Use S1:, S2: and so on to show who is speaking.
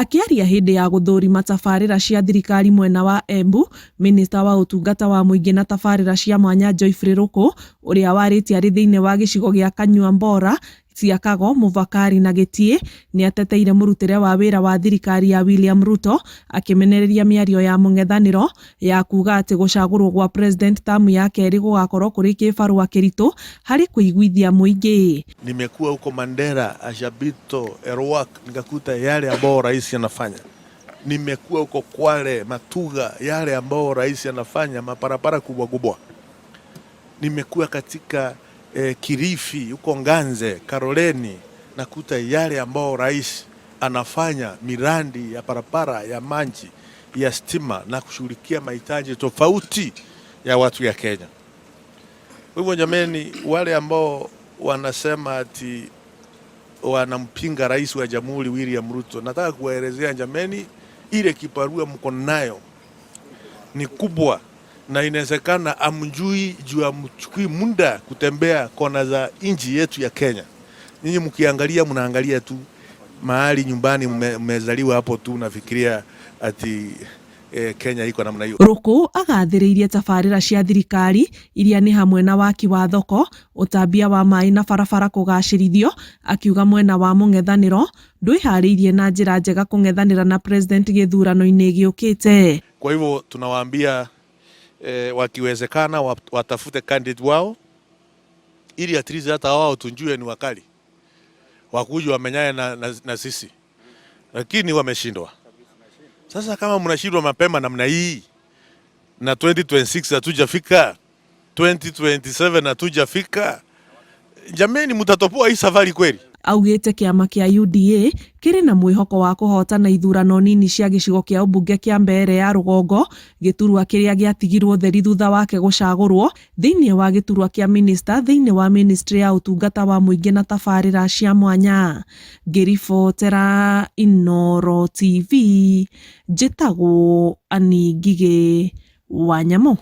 S1: Akĩaria hĩndĩ ya gũthũrima tabarĩra cia thirikari mwena wa Embu, Minista wa ũtungata wa mũingĩ na tabarĩra cia mwanya Geoffrey Ruku, ũrĩa warĩtie arĩ thĩinĩ wa gĩcigo gĩa Kanyuambora, Siakago, Muvakari na Gĩtiĩ, nĩ ateteire mũrutĩre wa wĩra wa thirikari ya William Ruto, akĩmenereria mĩario ya mũng'ethanĩro ya kuuga atĩ gũcagũrwo gwa President tamu ya kerĩ gũgakorwo kũrĩ kĩbarũa kĩritũ harĩ kũiguithia mũingĩ.
S2: Nimekuwa huko Mandera, Ashabito, Elwak, nikakuta yale ambao rais anafanya. Nimekuwa huko Kwale, Matuga, yale ambao rais anafanya, maparapara kubwa kubwa. Nimekuwa katika Kilifi, huko Nganze, Karoleni, nakuta yale ambao rais anafanya, miradi ya parapara ya maji, ya stima na kushughulikia mahitaji tofauti ya watu ya Kenya. Kwa hivyo jameni, wale ambao wanasema ati wanampinga rais wa jamhuri William Ruto, nataka kuwaelezea jameni, ile kibarua mko nayo ni kubwa na inawezekana amjui juu amchukui muda kutembea kona za nchi yetu ya Kenya. Nyinyi mkiangalia mnaangalia tu mahali nyumbani mmezaliwa hapo tu, nafikiria ati Kenya iko namna hiyo.
S1: Ruku agathĩrĩirie tabarĩra cia thirikari iria nĩ hamwe na waki wa thoko, ũtambia wa maĩ na barabara kũgacĩrithio, akiuga mwena wa mũng'ethanĩro ndwĩharĩirie na njĩra njega kũng'ethanĩra na President gĩthurano-inĩ gĩũkĩte.
S2: Kwa hivyo tunawaambia wakiwezekana watafute candidate wao ili at least hata wao tujue ni wakali wakuja wamenyane na sisi, lakini wameshindwa. Sasa kama mnashindwa mapema namna hii na 2026 hatujafika, 2027 hatujafika, jameni, mtatoboa hii safari kweli?
S1: Augĩte kĩama kĩa UDA kĩrĩ na mwĩhoko wa kũhootana ithurano nini cia gĩcigo kĩa ũmbunge kĩa Mbeere ya rũgongo, gĩturwa kĩrĩa gĩatigirwo theri thutha wake gũcagũrwo thĩinĩ wa gĩturwa kĩa minista thĩinĩ wa ministry ya ũtungata wa mũingĩ na tabarĩra cia mwanya. Ngĩribotera Inooro TV, njĩtagwo Annie Ngigĩ wa Nyamũ.